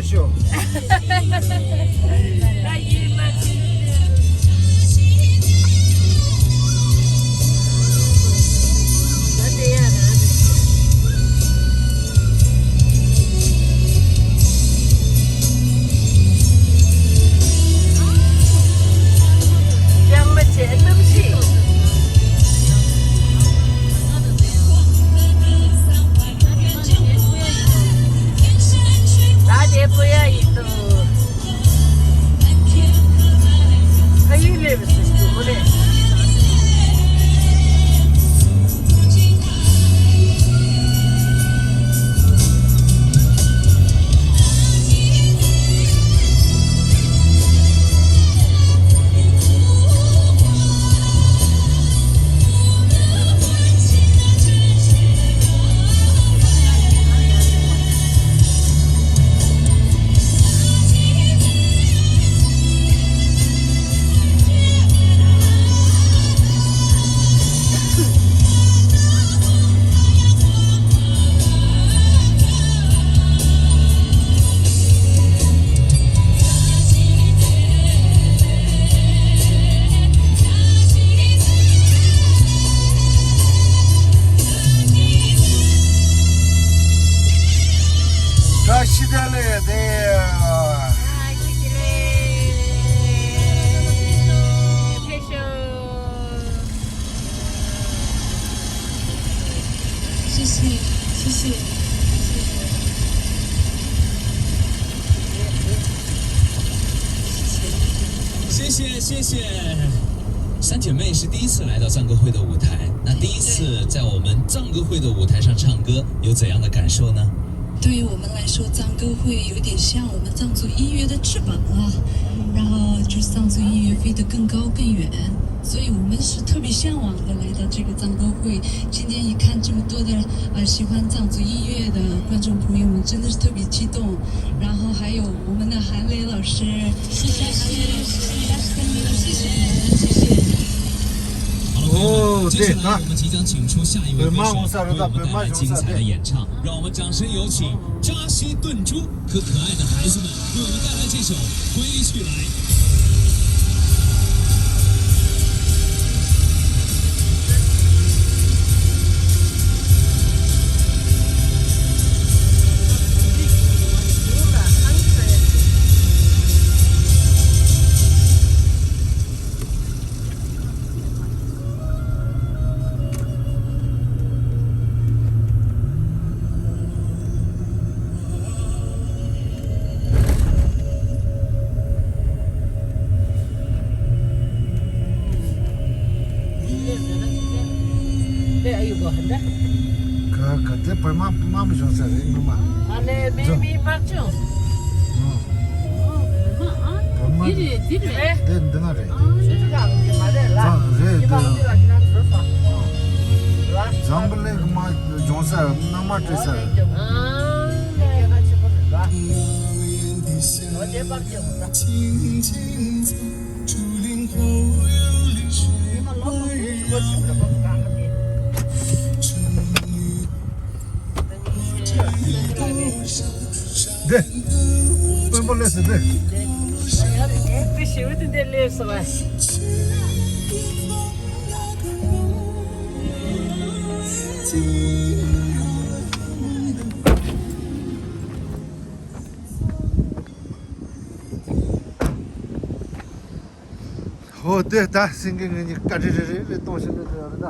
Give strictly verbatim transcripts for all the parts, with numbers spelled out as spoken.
ཤོ། ད་ཡིན་མ་ཤེས། ད་དེ་ཡང་རང་རེད། ལྕང་མ་བྱས་གནམ་གཤིས། ད་དེ་སྤོ་ཡ་ཡིན་འདུག་ཨ་ཡིག་ལས་པའི་སུ་ཞིག་འདུག་མོ་རེད། བཀྲ་ཤིས་བདེ་ལེགས་དེ། བཀྲ་ཤིས་བདེ་ལེགས། ཕེབས་ཤོག谢谢，谢谢，谢谢。谢谢，谢谢。三姐妹是第一次来到藏歌会的舞台，那第一次在我们藏歌会的舞台上唱歌，有怎样的感受呢？对于我们来说，藏歌会有点像我们藏族音乐的翅膀啊，然后就是藏族音乐飞得更高更远，所以我们是特别向往的来到这个藏歌会。今天一看这么多的呃喜欢藏族音乐的观众朋友们，真的是特别激动。然后还有我们的韩磊老师，谢谢，谢谢，谢谢，谢谢，谢谢。好了，朋友们，哦，接下来我们即将请出下一位歌手，对，为我们带来精彩的演唱。让我们掌声有请扎西顿珠和可爱的孩子们为我们带来这首《归去来》。ག་ག་དེ་བར་མ་མ་མི་བྱུང་ས་རེད་མི་མ། ཨ་ལེ་མི་མི་མ་བྱུང་། ཨ། འདི་རེད་འདི་རེད། འདི་འདི་ན་རེད། ཨ་རེད་འདི། འཛམ་བུ་གླིང་གི་མ་ལྗོངས་ས་ནང་མ་བྲིས་ས། འདི། དཔོན་པོ་སླེབས་སོང་འདི། དཔེ་ཞེ་པོ་དེ་འདི་སླེབས་སོང་བ། ཧོ་དེ་ད་སེང་གེ་ངེད་གཉིས་བཀའ་དྲིན་རེ་རེ་རེ་གཏོང་བཞིན་འདུག་ཟེར་བ་རེད་ད།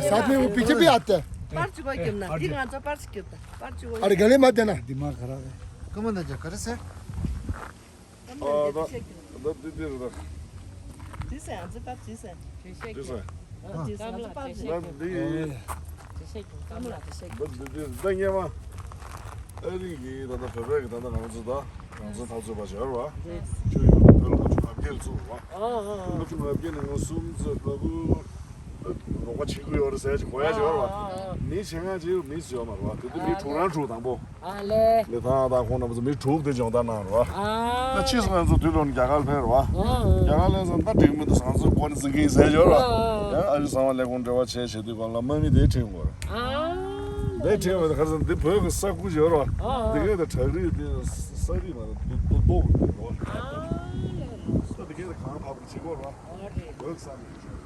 ས་ཐེ་བོ་པི་ཆ་པི་ཨ་ཏེ། པར་གཅིག་པ་རྒྱབ་ན་འདི་ང་ཚོ་པར་གཅིག་རྒྱབ་ད། པར་གཅིག་པ་ཨ་རེ་ག་ལེ་མ་བསྡད་ན། འདི་མ་ག་ར་རེད། ཀ་མ་ན་ཇ་ག་རེ་ཟེར། ཨ་ད་ད་འདི་འདི་རེད་ད། འདི་ཟེར་ང་ཚོ་པར་གཅིག་ཟེར། འདི་ས། ཨ། ད་འདི། ད་སྔས་མ། ཨ་རི་གི་ད་ལྟ་བོད་པའི་གི་ད་ལྟ་ང་ཚོ་ད་ང་ཚོ་འཐབ་རྩོད་པ་ཞིག་ཡོད་རེད་བ། ཁྱོད་ཡོད་ན་བོད་ལ་ལྔ་བཅུ་ང་བརྒྱད་ཚུད་རེད་བ། ལྔ་བཅུ་ང་བརྒྱད་ནས་ང་གསུམ་ཚོད་ལྟ་བུ། རོགས་པ་བྱེད་ཀྱི་ཡོད་རེད་ཟེར་གྱི་གོ་ཡ་ཅིག་ཡོད་རེད་བ། མི་བྱེད་མཁན་ཅིག་མི་སུ་ཡོད་མ་རེད་བ། དེ་དུས་མི་དྲུག་རང་དྲུག་དང་པོ། ཨ་ལེ། ལེ་ཐང་དང་ཁོང་རྣམ་པ་ཚོ་མི་དྲུག་དེ་སྦྱོང་བརྡར་གནང་རེད་བ། ཨ། ད་ཕྱིས་སུ་ང་ཚོ་དུས་ལོ་ནས་རྒྱ་གར་ཕེབས་རེད་བ། ཨ། རྒྱ་གར་ལ་སོང་ད་འགྲིག་མི་འདུག་ང་ཚོ་ཀོ་ནི་ཟིན་གི་ཡིན་ཟེར་ཡོད་རེད་བ། ཨ། ཡང་ཨ་རི་གསང་བ་ལས་ཁུངས་འབྲེལ་བ་བྱས་བྱས་དུས་གང་ལ་དམག་མི་དེ་ཁྲིད་ཡོང་གི་རེད། ཨ། དེ་ཁྲིད་ཡོང་བ་དེ་ག་རེ་ཟེར་ན་འདི་བོད་ཀྱི་ས་ཁུལ་ཅིག་ཡོད་རེད་བ། ཨ། འདི་གའི་ད་བྲག་རི་དེ་ས་རི་མ་རེད་རྡོ་རྡོ་རྡོ་རེད་བ། ཨ། ད་འདི་གའི་ད་གངས་བབས་ཀྱི་བྱེད་སྒོ་རེད་བ། ཨ་རེད། བོད་ས་ནས།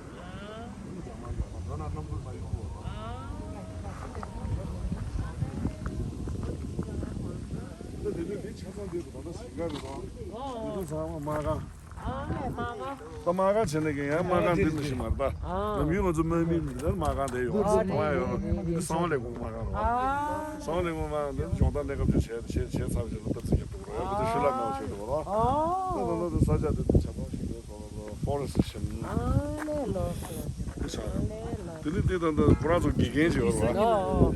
ད་དེ་ནས་དེ་ཆ་ཚང་དེ་ད་ལྟ་ཞིང་ཁ་རེད་དོ། དེ་ཚོ་ཚང་མ་དམག་ཁང་། ད་དམག་ཁང་བྱས་ནས་ཀྱང་ཡང་དམག་ཁང་འདི་འདྲ་ཞིག་མ་རེད་ད། ནམ་རྒྱུན་ང་ཚོ་དམག་མི་འདི་ནས་དམག་ཁང་དེ་ཡོད་རེད། དམག་ཡོད་རེད། འདི་གསང་བ་ལས་ཁུངས་དམག་ཁང་རེད་བ། གསང་བ་ལས་ཁུངས་དམག་ཁང་འདི་སྦྱོང་བརྡར་གནས་སྐབས་ཅིག་བྱས་བྱས་བྱས་ཚར་བ་ཞིག་ལ་སྟབས་བདེ་རྒྱབ་འདུག་རེད། ཡང་འདི་ཤུལ་ལ་མེད་པ་བྱས་འདུག་རེད་བ། ད་ད་ལྟ་འདི་ས་ཆ་འདི་ཆ་ཚང་ཞིག་ཡོད། ཧྥོ་རེ་སི་ཊི་ཞིག་ཨ་ལེ་ལོ། དེ་ཆགས་ཡོད། དེ་ནི་དེ་ད་ལྟ་ཁོ་རང་ཚོ་དགེ་རྒན་ཅིག་ཡོད་རེད་བ། ཨོ།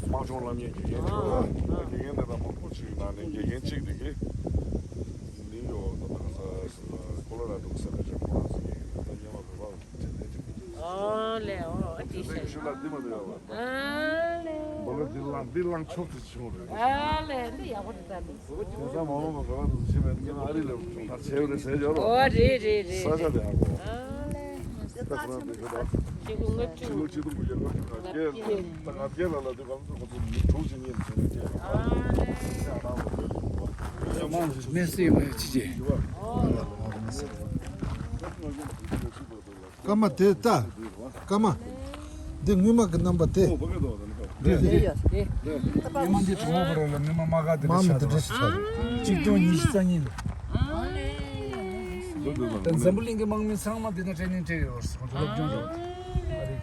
དམག་སྦྱོང་བསླབ་མཁན་དགེ་རྒན་ཅིག་ཡོད་རེད་བ། ཨ། དགེ་རྒན་དེ་དག་མང་པོ་ཅིག་ནང་ནས་དགེ་རྒན་གཅིག་དེ་གིས་ནིའུ་ཡོག་ད་ལྟ་ས་ཁོ་ལོ་ར་ཌོ་གི་ས་གནས་ཅིག་ཁོ་རང་ཚོ་གི་ད་སྔོན་མ་བོད་པ་དེ་འདྲ་ཅིག་ཨོ་ལེ་ཨོ། ཨ་ཅི་ཟེར། ཤུལ་ལ་འདི་མ་འདི་ཡོད་བ། ཨ་ལེ། བོད་ལ་འདི་བླངས་འདི་བླངས་ཆོག་ཏུ་བྱུང་རེད། ཨ་ལེ། འདི་ཡག་པོ་རེད་ད་འདི། དེང་སང་མ་འོངས་པ་བོད་པ་ཚོ་ཤེས་པའི་མི་ཨ་རི་ལ་ཕར་བྱས་རེད་ཟེར་ཡོད་རེད། ཨོ་རེད་རེད་རེད། ས་ཆ་དེ་ཧ་གོ། ཨ་ལེ། ད་ཁོ་རང་དེ་ཤོད་ད། ཆིག་སྟོང་ལྔ་བཅུ་ང་བརྒྱད་ལ་ལ་དུས་གང་ཚོད་ཁོ་ཚོ་མི་དྲུག་ཅིག་གཉིས་ལ་བྱས་ནས་བྱས་རེད། ཨ་ལེ། ཨ་ད་ང་བོད་ལ་ཡོད་རེད། མ་མེ་སི་མེ་ཆི་ཆི། ཨོ། སྐར་མ་དེ་ལྟ། སྐར་མ། འདི་སྔོན་མ་གི་རྣམ་པ་དེ། འདི་འདི། སྔོན་མ་འདི་གྲོགས་པོ་རེད་ལ་སྔོན་མ་དམག་སྒར་དེ་ལ་ཆགས་རེད། གཅིག་སྟོང་ཉི་ཤུ་རྩ་གཉིས་ལོ། ད་འཛམ་བུ་གླིང་གི་དམག་མི་ཚང་མ་འདི་ན་ཊེ་ནིང་སྤྲད་ཡོད་རེད། ཁོང་ཚོ་སློབ་སྦྱོང་རེད། ཨ་རེད།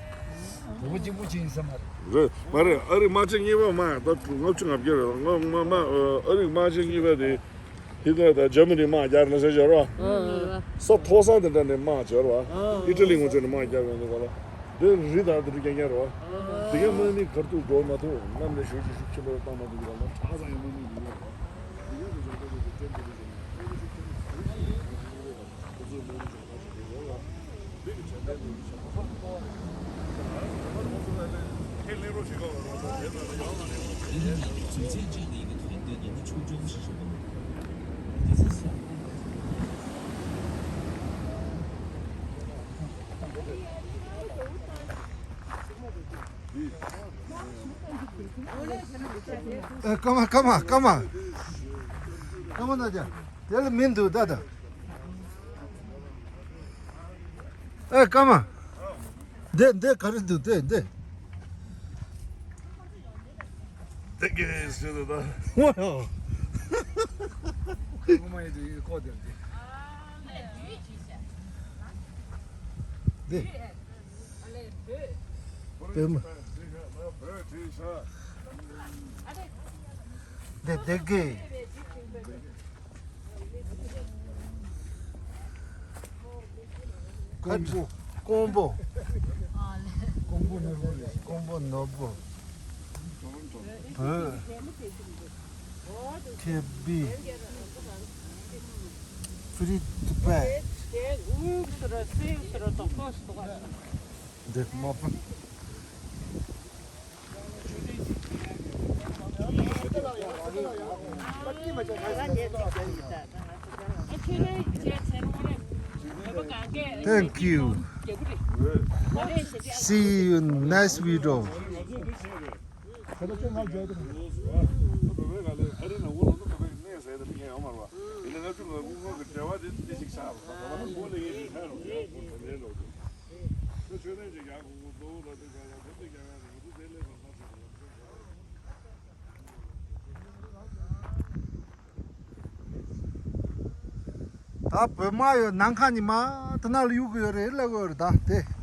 གྲོགས་པོ་གཅིག་པུ་ཅིག་ཡིན་ས་མ་རེད། རེད་མ་རེད། ཨ་རིའི་དམག་ཆེན་གཉིས་པ་མ་ད་ལྔ་བཅུ་ང་བརྒྱད་རེད། ང་ང་མ་ཨ་རིའི་དམག་ཆེན་གཉིས་པ་དེ། ཧི་ཏ་ལི་དང་འཇར་མ་ནི་དམག་རྒྱག་ན་ཟེར་བྱས་རོ། ཨ། ས་མཐོ་ས་དེ་འདྲ་ནས་དམག་བྱས་རོ། ཨ། ཨི་ཊ་ལི་ངོས་ཕྱོགས་ནས་དམག་རྒྱག་ཡོང་དུས་ག་ལ། དེ་རི་དང་དེ་རི་རྐྱང་རྐྱང་རོ། ཨ། དེ་གའི་དམག་མི་གར་ཐུག་འགྲོ་མ་ཐུབ། གནམ་ནས་ཞུ་ཞུ་ཞུ་ཆེན་པོ་བཏང་མ་ཐུབ་ཀྱི་ག་ལ་ཁྲག་ཚང་ཡང་དམག་མི་འདུག་རོ། དེ་གའི་དེ་ཚོ་ཁོ་ཚོ་གི་ཀྲེན་པོ་ལི་ཞུ་ཁོ་ཚོའི་དམག་མི་ཁོ་ཚོའི་དམག་མི་ཚོ་ག་ཞིག་རེད་རོ། ཨེ། ཀ་མ་ཀ་མ་ཀ་མ། ཀ་མ་ན་ཅ། དེ་ལ་མི་འདུག་ད་ད། ཨེ་ཀ་མ། འདི་འདི་ག་རེ་འདུག་འདི་འདི། འདི་གས་ཟེར་ད། ངོ་ཡོ། ངོ་མ་ཡིན་དུས་ཡིན་ཁོ་དེར་འདི། འདི། པད་མ། འདི་འདི་གས། ཀོང་པོ། ཀོང་པོ། ཀོང་པོ་ནོར་བུ་རེད། ཀོང་པོ་ནོར་བུ། བོད། ཁེ་བི། ཕི་རི་ཏི་པེ། འདི་མ་པ། Thank you. See you in next video. ད་བོད་དམག་ཡོད་ནང་ཁ་ནི་མ་དེ་ན་ལ་གཡུག་གི་ཡོད་རེད་ལབ་གི་ཡོད་རེད་ད་དེ།